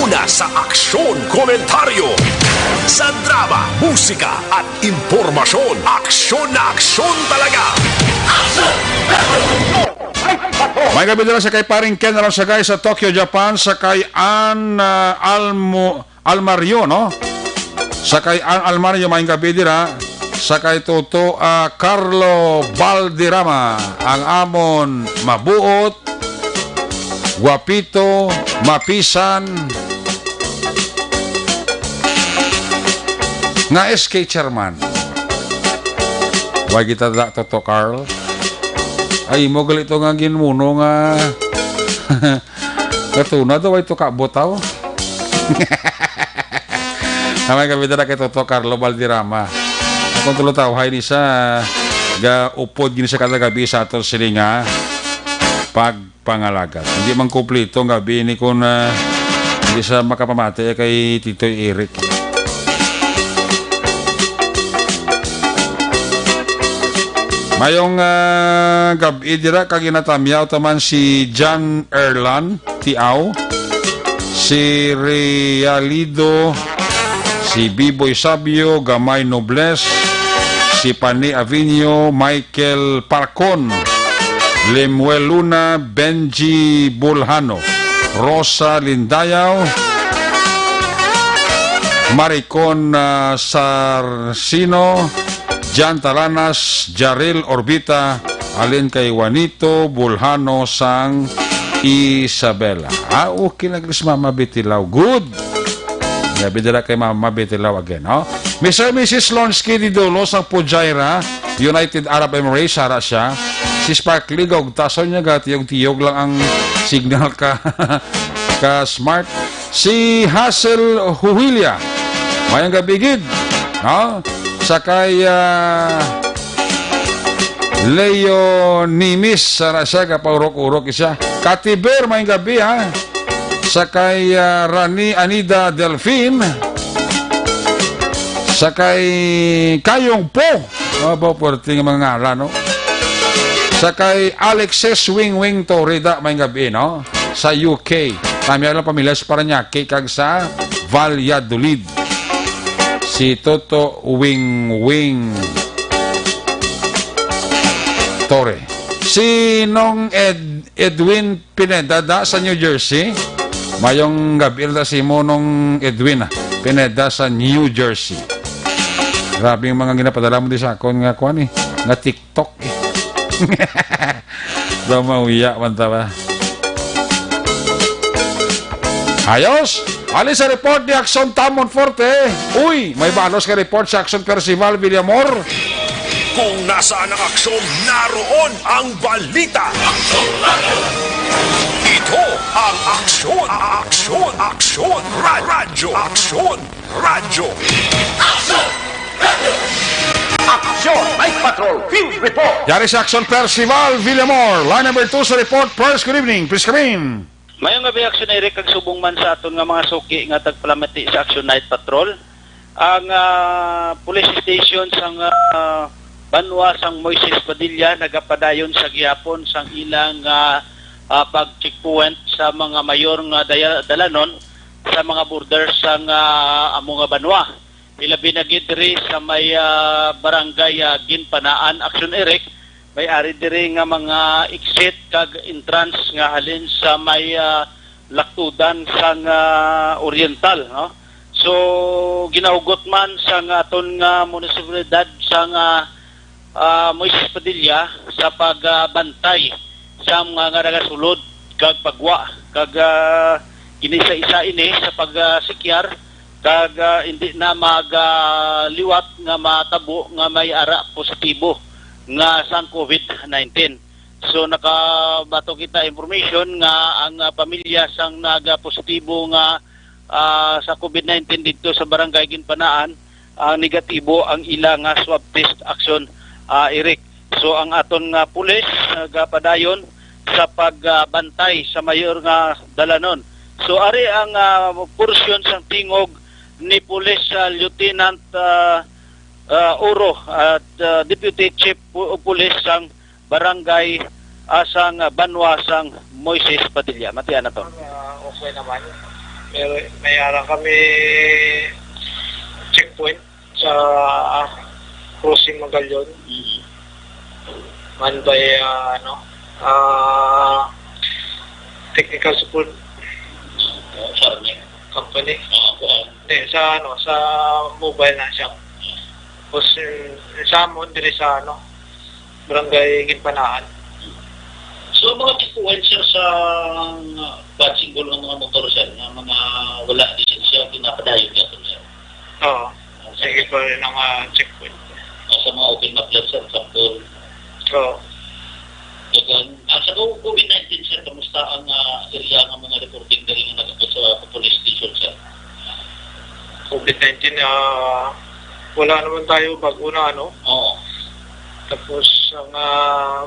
Una sa aksyon, komentaryo. Sa drama, musika, at impormasyon. Aksyon na aksyon talaga. May gabi dira sa kay Paring Ken Aronsagay sa Tokyo, Japan, sa kay Ann, ah, Almo-, Almario, no? Sa kay Ann Almario, may gabi dira. Sa kay Toto, ah, Carlo Balderrama, ang amon mabuot, guwapito, mapisan, nga S K chairman. Way kita da, Toto Carl. Ay, mo gali to nga ginmuno nga katuna daw ay to kabutaw. Amay kami dala kay Toto Carlo Balderrama. Akong tulo tawhay ni sa ga upod gini sa kada gabi sa aton sini nga pagpangalagad. Hindi man kumplito ang gabi ni kun, ah, hindi sa makapamati kay Titoy Eric. Mayong, ah, gab-i dira kag ginatamyaw ta man si John Erlan Tiaw, si Realido, si Biboy Sabio, Gamay Nobles, si Pani Avinio, Michael Parcon, Lemuel Luna, Benji Bulhano, Rosa Lindayaw, Maricon, ah, Sarcino, Jan Talanas, Jaril Orbita, alin kay Juanito Bulhano sang Isabela. Ah, okay lang si Mama Betilaw. Good. Gabi dira kay Mama Betilaw again, no? Mister and Missus Lonsky Didolo sang Fujairah, United Arab Emirates, ara siya. Si Sparkly, gaugtason niya, gatiyog-tiyog lang ang signal ka, ka smart. Si Hazel Huhilia, mayang gabi gid, no? Sa kay, ah, Leo Nimis, sa ra siya, kapaurok-urok siya. Katiber, mayang gabi, ha? Sa kay, ah, Rani Anida Delfin, sa kay Kayong Po, oh, ba, puwerte nga mga ngalan, no? Sa kay Alexis Wing Wing Torre, da, mayang gabi, no? Sa U K. Kami lang pamilya sa Parañaque kag sa Valladolid. Si Toto Wing Wing Torre. Si Nong Ed-, Edwin Pineda da sa New Jersey. Mayong gabi ra si Monong Edwin, ah. Pineda sa New Jersey. Grabe yung mga ginapadala mo di sa akon nga kuan eh. Nga TikTok eh. Daw mauya man ta ba? Ayos! Ali sa report ni Aksyon Tamon Forte. Uy, may balos nga report sa Aksyon Percival Villamor. Kung nasaan ang aksyon, naroon ang balita. Ito ang Aksyon, Aksyon, Aksyon, Ra- Radyo, Aksyon, Radyo. Aksyon Night Patrol Field Report. Yari sa Aksyon Percival Villamor. Line number two sa report. First, good evening. Please come in. Mayong gabi, Aksyon Eric, kag subong man sa aton nga mga suki nga tagpalamati sa Aksyon Night Patrol. Ang, ah, police station sang, ah, banwa sang Moises Padilla nagapadayon sa gihapon sang ilang, ah, ah, pag-checkpoint sa mga mayor nga daya-, dalanon sa mga border sang, ah, amo nga banwa. Ilabi na gid diri sa may, ah, barangay, ah, Ginpanaan, Aksyon Eric, may ari diri nga mga exit kag entrance nga halin sa may, ah, laktudan sang, ah, Oriental, no? So, ginahugot man sang aton nga munisipalidad sang, ah, ah, Moises Padilla sa pagbantay sa mga nga nagasulod kag pagwa kag, ah, ginisa-isa ini sa pagsikyar kag, ah, hindi na mag, ah, liwat nga matabo nga may ara positibo nga sang COVID nineteen. So, nakabato kita information nga ang, ah, pamilya sang nagapositibo nga, ah, sa COVID nineteen didto sa Barangay Ginpanaan, ah, negatibo ang ila nga swab test, Aksyon, ah, Eric. So, ang aton nga pulis nagapadayon sa pagbantay sa mayor nga dalanon. So, ari ang, ah, porsyon sang tingog ni Police, ah, Lieutenant, ah, ah, Oro at, ah, Deputy Chief of Police sang Barangay ah, sang banwa sang Moises Padilla. Matiana to. Ah, okay naman. Pero may ara kami checkpoint sa, ah, Crossing Magallon. Mm. Man by, ah, ano, ah, technical support. Ah, farming. Company. Ah, kuan. Hindi, sa, ano, sa mobile na siya. Tapos, eh, sa amon, diri sa, ano, Barangay Ginpanahan. So, mga checkpoint, sir, sa, ah, bad symbol ng mga motor, sir, nga mga wala lisensya, pinapadayon niya to, sir? Oo. Sige pa rin ang, ah, checkpoint. Ah, sa mga open muffler, sir, example. Oo. Dagan, ah, sa co-, covid nineteen, sir, kamusta ang, ah, area nga mga reporting diri nga nagabot sa police station, sir? covid nineteen, ah, wala naman tayo bago na, ano? Oo. Tapos, ang, ah,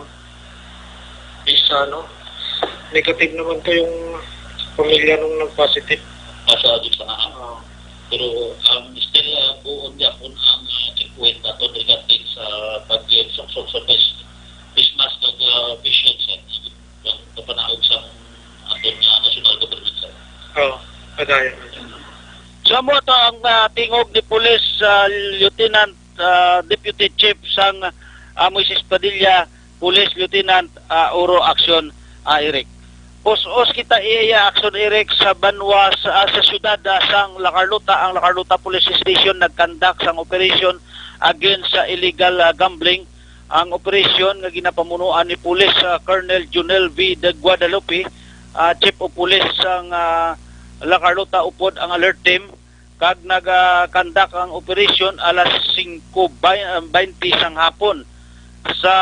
isa, no? Negative naman kayong pamilya nung nag-positive. Ah, sa Diyos na nga. Oo. Pero, um, still, ah, buon gyapon ang, ah, checkpoint ato regarding sa pag-, sa, sa, sa face, face mask kag, ah, face shield, sir. Ang kapanaog sa aton nga national government, sir. Oo, padayon. So, amo to ang, ah, tingog ni Police, ah, Lieutenant, ah, Deputy Chief sang, ah, Moises Padilla, Police Lieutenant, ah, Oro Action, ah, Eric. Us-us kita iya Action Eric sa banwa sa, ah, sa siyudad, ah, sang La Carlota. Ang La Carlota Police Station nagkandak sang operation against sa illegal, ah, gambling. Ang operasyon nga ginapamunuan ni Police, ah, Colonel Junel V. de Guadalupe, ah, Chief of Police sang, ah, La Carlota, upod ang alert team, kag nagakandak ang operasyon alas singko bay-, ah, baynte sang hapon sa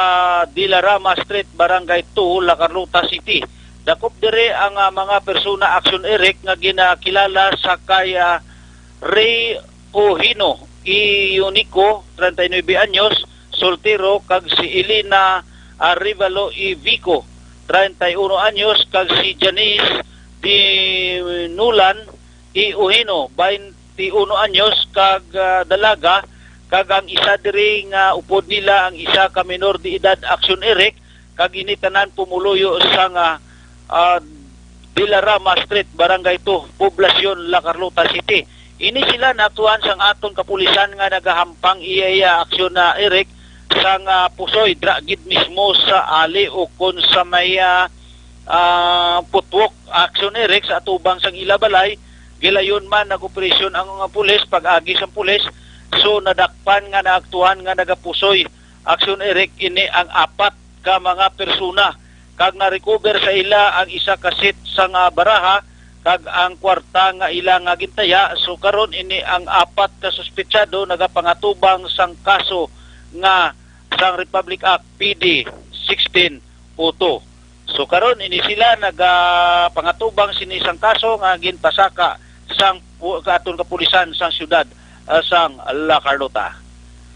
Dilarama Street, Barangay two, La Carlota City. Dakop diri ang, ah, mga persona, Action Eric, nga ginakilala sa kay, ah, Ray Ohino Iunico, treinta y nueve anyos, soltero, kag si Elena Arevalo Ivico, treinta y uno anyos, kag si Janice Dinulan Iuhino, baynte uno anyos, kag, ah, dalaga, kag ang isa diri nga upod nila ang isa ka menor de edad, Action Eric, kag ini tanan pumuluyo sa nga, ah, Dilarama Street, Barangay two, Poblacion, La Carlota City. Ini sila naaktuhan sang aton kapulisan nga nagahampang iya, iya aksyon na, Eric, sang, ah, pusoy, dira gid mismo sa ali o kon sa may, ah, ah, footwalk, Action Eric, sa atubang sang ila balay. Gilayon man nag-operasyon ang mga pulis, pag-agi sang pulis, so nadakpan nga naaktuhan nga nagapusoy, Action Eric, ini ang apat ka mga persona, kag na-recover sa ila ang isa ka set sang baraha kag ang kwarta nga ila nga gintaya. So karon ini ang apat ka suspetsado nagapangatubang sang kaso nga sang Republic Act P D sixteen oh two. So karon ini sila nagapangatubang sini sang kaso nga ginpasaka sang pu-, aton kapulisan sang siyudad, ah, sang La Carlota.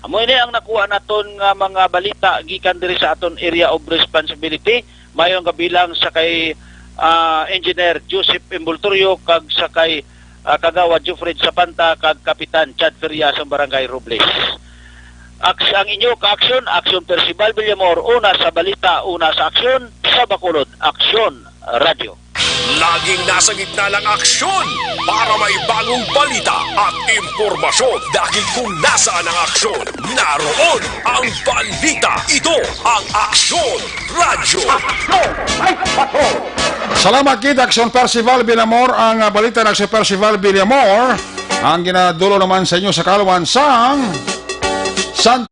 Amo ini ang nakuha naton nga mga balita gikan diri sa aton area of responsibility. Mayong gabi lang sa kay, ah, Engineer Joseph Embultorio kag sa kay, ah, Kagawad Jufred Sapanta kag Kapitan Chad Feria sang Barangay Robles. Aks-, ang inyo ka-aksyon, Aksyon Percival Villamor, una sa balita, una sa aksyon, sa Bacolod, Aksyon Radio. Laging nasa gitna ng aksyon para may bagong balita at impormasyon. Dahil kung nasaan ang aksyon, naroon ang balita. Ito ang Aksyon Radyo. Salamat gid, Aksyon Percival Villamor. Ang, ah, balita na si Percival Villamor ang ginadulo naman sa inyo sa kaluman sang San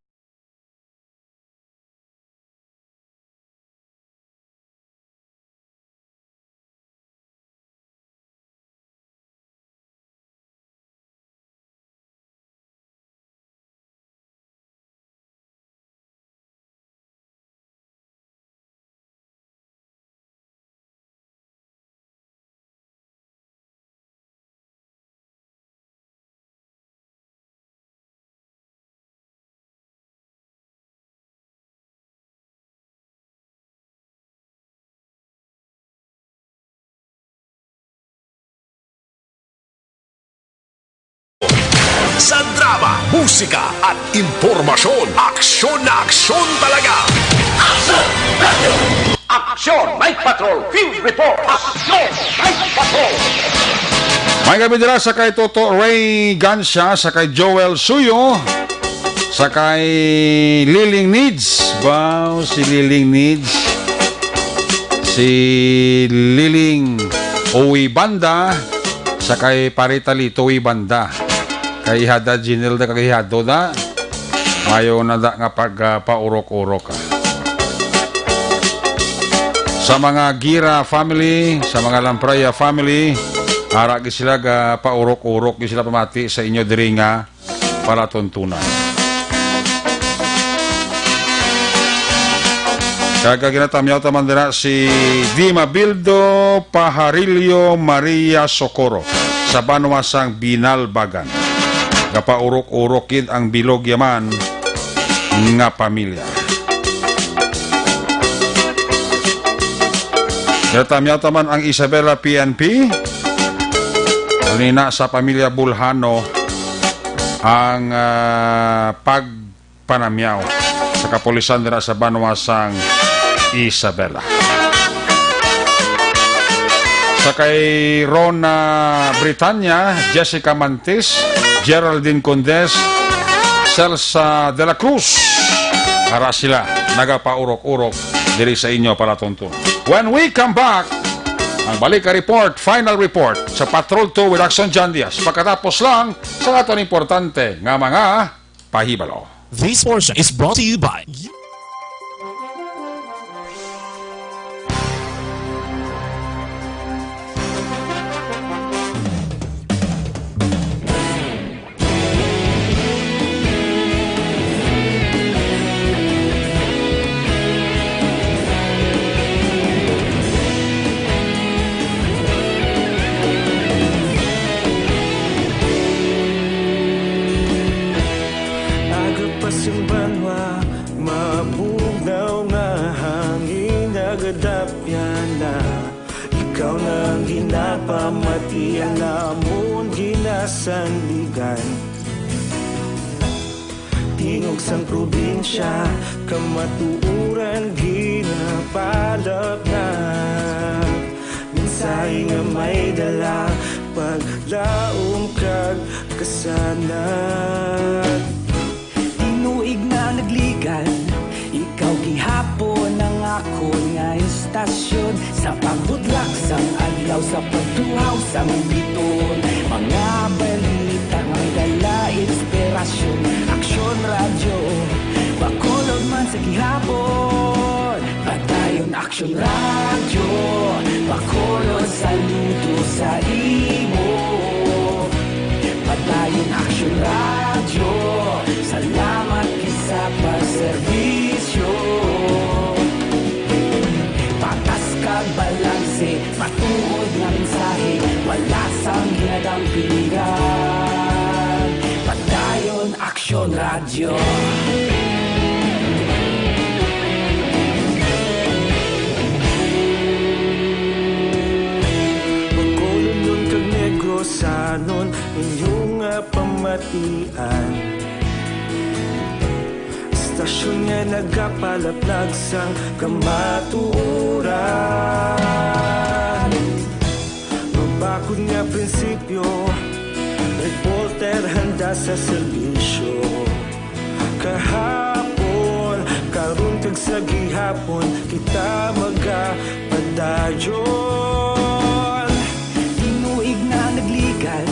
Sa drama, musika, at impormasyon, aksyon na aksyon talaga. Aksyon! Aksyon! Night Patrol! Field Report! Aksyon! Night Patrol! May gabi dira sa kay Toto Ray Gancia, sa kay Joel Suyo, sa kay Liling Needs. Wow, si Liling Needs. Si Liling Uy Banda, sa kay Pare Talito Uy Banda. Kay ihada Jinel da kag ihado da. Mayo na da nga pag, ah, paurok-urok, ah. Sa mga Gira family, sa mga Lampraya family, ara gid sila ga paurok-urok gid sila pamati sa inyo diri nga palatuntunan. Kag ginatamyaw ta man dira si Dima Bildo Pajarillo Maria Socorro sa banwa sang Binalbagan. Gapaurok-urok gid ang bilog yaman nga pamilya. Ginatamyaw ta man ang Isabela P N P. Halina sa pamilya Bulhano ang, ah, pagpanamyaw sa kapulisan dira sa banwa sang Isabela. Sa kay Rona Britanya, Jessica Mantis, Geraldine Condes, Celsa de la Cruz. Ara sila nagapaurok-urok diri sa inyo palatunton. When we come back, ang balik ka report, final report sa Patrol two with Action John Diaz. Pagkatapos lang sa aton importante nga mga pahibalo. This portion is brought to you by Aga pa sing banwa, mabugnaw nga hangin nagadapyan na. Ikaw na ang ginapamati, ang amon ginasandigan. Tingog sang probinsya, kamatuoran ginapalapnap. Mensahe nga may dala, paglaom kag kasanag. Tinuig na nagligad, ikaw gihapon ang akon nga estasyon. Sa pagbudlak sang adlaw, sa pagtuhaw sang biton, mga balita nga may dala inspirasyon. Aksyon Radyo, Bacolod man sa gihapon. Padayon Aksyon Radyo, Bacolod, saludo sa imo. Padayon Aksyon Radyo, salamat gid sa pagserbisyo. Patas kag balanse, matuod nga mensahe, wala sang ginadampigan. Padayon Aksyon Radyo. Bacolod kag Negrosanon, inyo nga pamatian. Estasyon nga nagapalaplag sang kamatuoran. Mabakod nga prinsipyo, reporter handa sa serbisyo. Kahapon, karon kag sa gihapon, kita magapadayon. Tinuig na nagligad,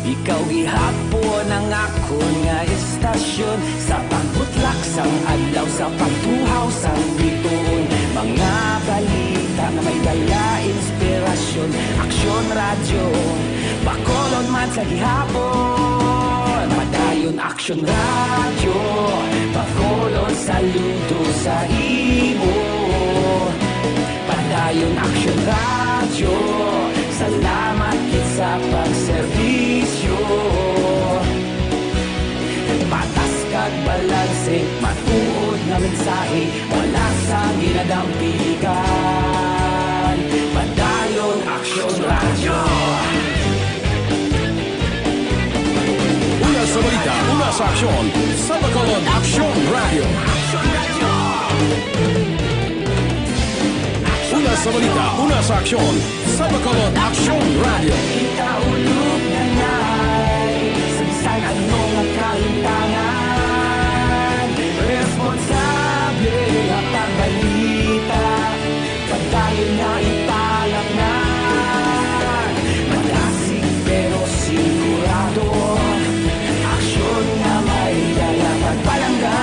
ikaw gihapon ang akon nga estasyon. Sa pagbutlak sang adlaw, sa pagtuhaw sang bituon, mga balita nga may dala inspirasyon. Aksyon Radyo, Bacolod man sa gihapon. Padayon Aksyon Radyo, Bacolod, saludo sa imo. Padayon Aksyon Radyo, salamat gid sa pagserbisyo. Patas kag balanse, matuod nga mensahe, wala sang ginadampigan. Padayon Aksyon Radyo. Una Sa aksyon, sa Bacolod Aksyon Radio. Una sa balita, una sa aksyon, sa Bacolod Aksyon Radio. Ikaulog na ngay, sabisan ano nga kalimtangan. Responsable nga pagbalita. Padayon nga ipalatnan, malasig pero sigurado. Aksyon nga may dala pagpalangga.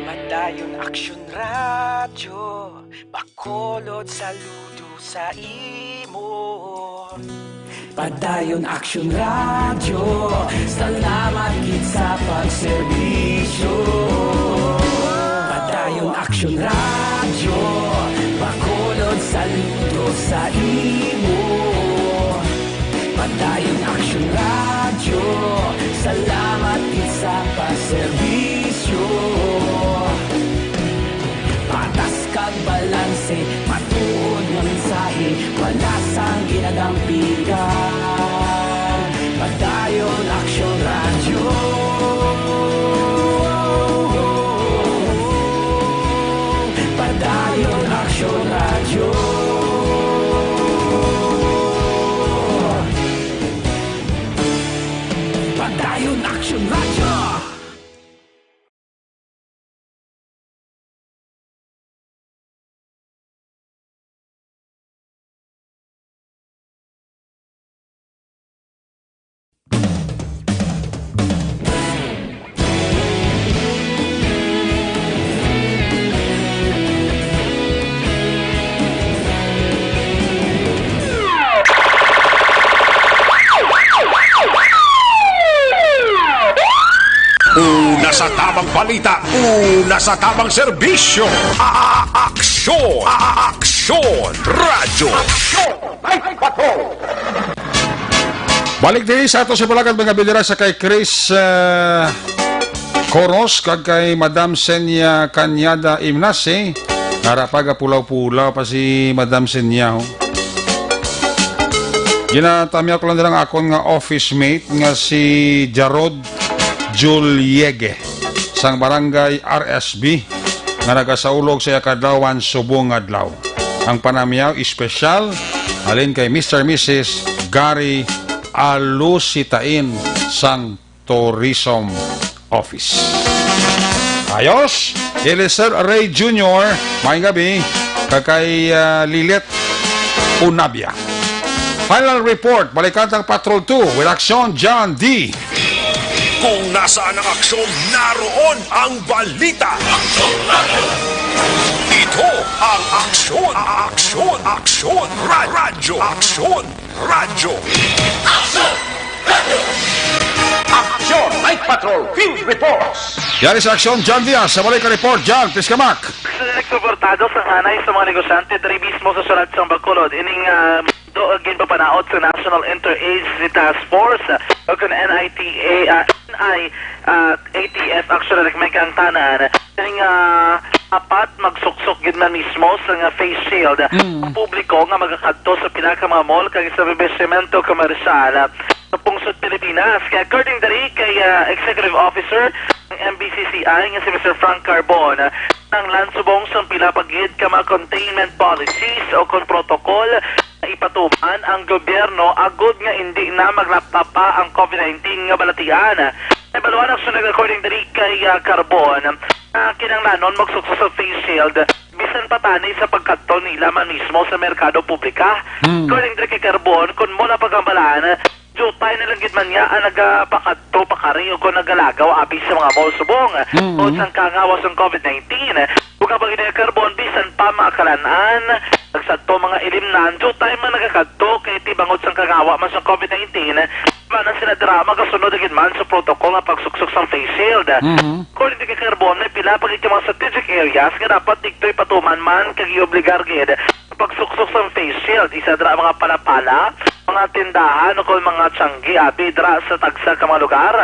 Padayon Aksyon Radyo, Bacolod, saludo sa imo. Padayon Aksyon Radyo, salamat gid sa pagserbisyo. Padayon Aksyon Radyo, Bacolod, saludo sa imo. Padayon Aksyon Radyo, salamat gid sa pagserbisyo. Patas kag balanse, matuod nga mensahe, wala sang ginadampigan. Padayon Aksyon Radyo. Padayon Aksyon Radyo. Padayon Aksyon Radyo. Una sa tabang balita, una sa tabang serbisyo. A-, a-, aksyon, a-, a-, aksyon, radyo. Aksyon, Night Patrol. Balik diri sa ato sa palagad, mga bidira, sa kay Chris, ah, Coros kag kay Madam Senya Cañada Imnasi. Ara pa, gapulaw-pulaw pa si Madam Senya, oh. Ginatamyaw ko lang nila ang akon nga office mate nga si Jarod Juliege sang Barangay R S B nga nagasaulog sa iya kadlawan subong nga adlaw. Ang panamyaw espesyal halin kay Mister Missus Gary Alusitain sang Tourism Office. Ayos, Eliezer Rey Junior, maayong gabi, kag kay, ah, Lilet Unabia. Final report, balikan ang Patrol two with Aksyon John D. Kung nasaan ang aksyon, naroon ang balita. Ito ang Aksyon, Aksyon, Aksyon, Ra-, Radyo, Aksyon, Radyo. Aksyon, Night Patrol, Field Reports. Yari sa Aksyon, John Diaz. Sa balik ka report, John, please ka, Mac. Nagsuportado sa hanay sa mga negosyante diri mismo sa syudad sang Bacolod. Ining, ah, do, ginpapanaot sa National Interagency Task Force, ah, o kon N I T A, ah, N I, ah, A T F, actually, like, may kaangtanan. Ining, ah, dapat magsuksok gid man mismo sa nga face shield. Mm. Ang publiko nga magakadto sa pila ka mga mall kag establishmento komersyal, ah, sa pungsod Pilipinas. Kay according diri kay, ah, Executive Officer ng M B C C I nga si Mister Frank Carbon, ah, nanglan subong sang pila pa gid ka mga containment policies o kon protocol nga ipatuman ang gobyerno agud nga indi na maglapa pa ang COVID nineteen nga balatian. Nabaluan ang sunod according diri kay, ah, Carbon, ah, kinahanglanon magsuksok sa face shield bisan pa tani sa pagkadto nila man mismo sa merkado publika. Hmm. According diri kay Carbon, kon mo na paghambalan, diutay na lang gid man niya ang nagapakadto pakari o kon nagalagaw abi sa mga mall subong Mm. o sang kaangtanan sang COVID nineteen. Ug ang paghinay Carbon, bisan pa makakalan-an, nagsadto mga ilimnan, diutay man nagakadto kay ti bangod sang kaangtanan man sang COVID nineteen, man sila dira magasunod gid man sa protocol nga pagsuksok sang face shield. Mhm. According kay Carbon, may pila pa gid ka mga strategic areas nga dapat didto ipatuman man kag iobligar gid ang pagsuksok sang face shield. Isa dira ang mga palapala, mga tindahan o kon mga tiyanggi abi dira sa tagsa ka mga lugar.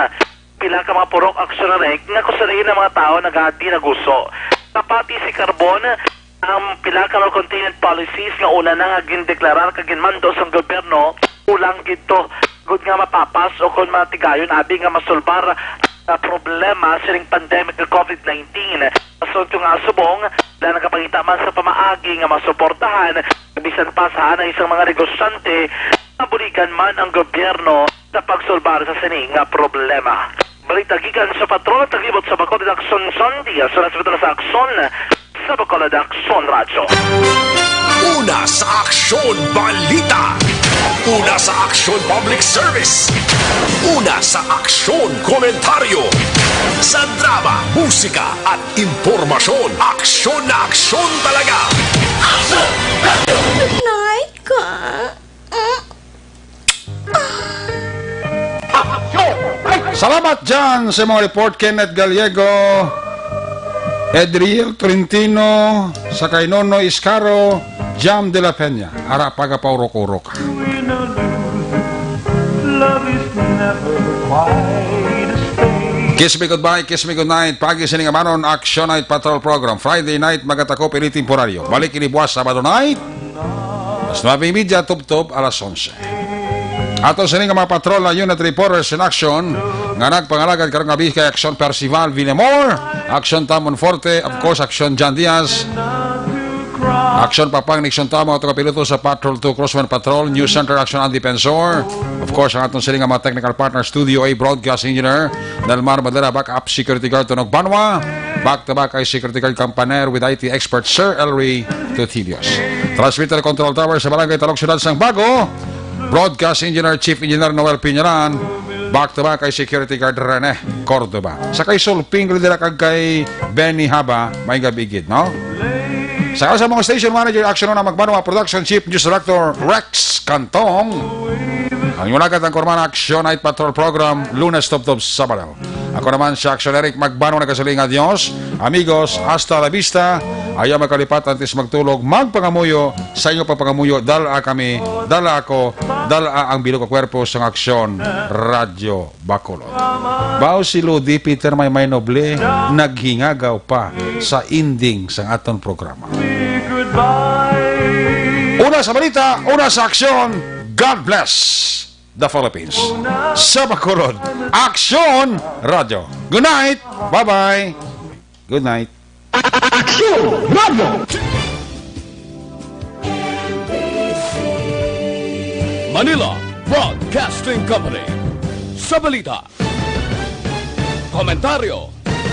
Pila ka mga purok aksyon na rin nga kung sa diin ang mga tao nagadi naguso. Kapati si Carbon, ang pila ka mga containment policies nga una na nga gindeklarar kag ginmando sang gobyerno, kulang gid to gud nga mapapas o kon matigayon abi nga masulbar ang problema sining pandemic nga covid nineteen. Asunto nga subong na nagapangita man sa pamaagi nga masuportahan bisan pa sa anay sang mga negosyante nga buligan man ang gobyerno sa pagsulbar sa sini nga problema. Balita gikan sa Patrol, taglibot sa Bacolod Aksyon, John Diaz, sa Hospital sa Aksyon, sa Bacolod Aksyon Radyo. Una sa Aksyon Balita. Una sa Aksyon Public Service. Una sa Aksyon Komentaryo. Sa drama, musika, at impormasyon, aksyon na aksyon talaga. Night ka. Salamat dyan sa mga report, Kenneth Gallego, Edriel Tolentino, sa kay Nonoy Iscaro, Jam de la Peña. Ara, pagapaurok-urok. Kiss me goodbye, kiss me goodnight. Pagi sining amanon, Action Night Patrol Program. Friday night, magatakop ini temporaryo. Balik ini buwas Sabado night. Alas nuebe y media, tubtob alas onse. Ato sini nga mga patrol na unit reporters in action nga nagpangalagad karong gabi kay Action Percival Villamor, Action Tamon Forte, of course, Action John Diaz, Action Papang Nixon Tamo, ato kapiloto sa Patrol two Crosswind Patrol, News Center Action Andy Pensor, of course, ang aton sini nga mga technical partner, Studio A Broadcast Engineer, Delmar Madera, backup security guard, Tunog Banwa, back to back ay security guard Campaner with I T expert Sir Elry Tutilios. Transmitter control tower sa Barangay Talog, Siyudad sang Bago. Broadcast engineer, chief engineer Noel Piñaran. Back to back kay security guard Rene Cordoba. Sa kay Sulping Rivera kag kay Benny Haba, may gabi gid, no? Sa, sa mga station manager, Action na Magbanwa, production chief, news director Rex Cantong. Ang inyong nagad ang Kurman Action Night Patrol Program, Lunes tubtob Sabado. Ako naman si Action Eric Magbano nagasiling nga, "Adios, amigos, hasta la vista." Ayaw magkalipat antes magtulog, magpangamuyo sa inyo pagpangamuyo. Dala kami, dala ako, dala ang bilog nga kwerpo sang Aksyon Radyo Bacolod. Bao si Lodi Peter may may noble, naghingagaw pa sa ending sang aton programa. Una sa balita, una sa aksyon, God bless the Philippines. Sa Bacolod, Aksyon Radyo. Good night. Bye-bye. Good night. Aksyon Radyo. Manila Broadcasting Company. Sa balita, komentaryo,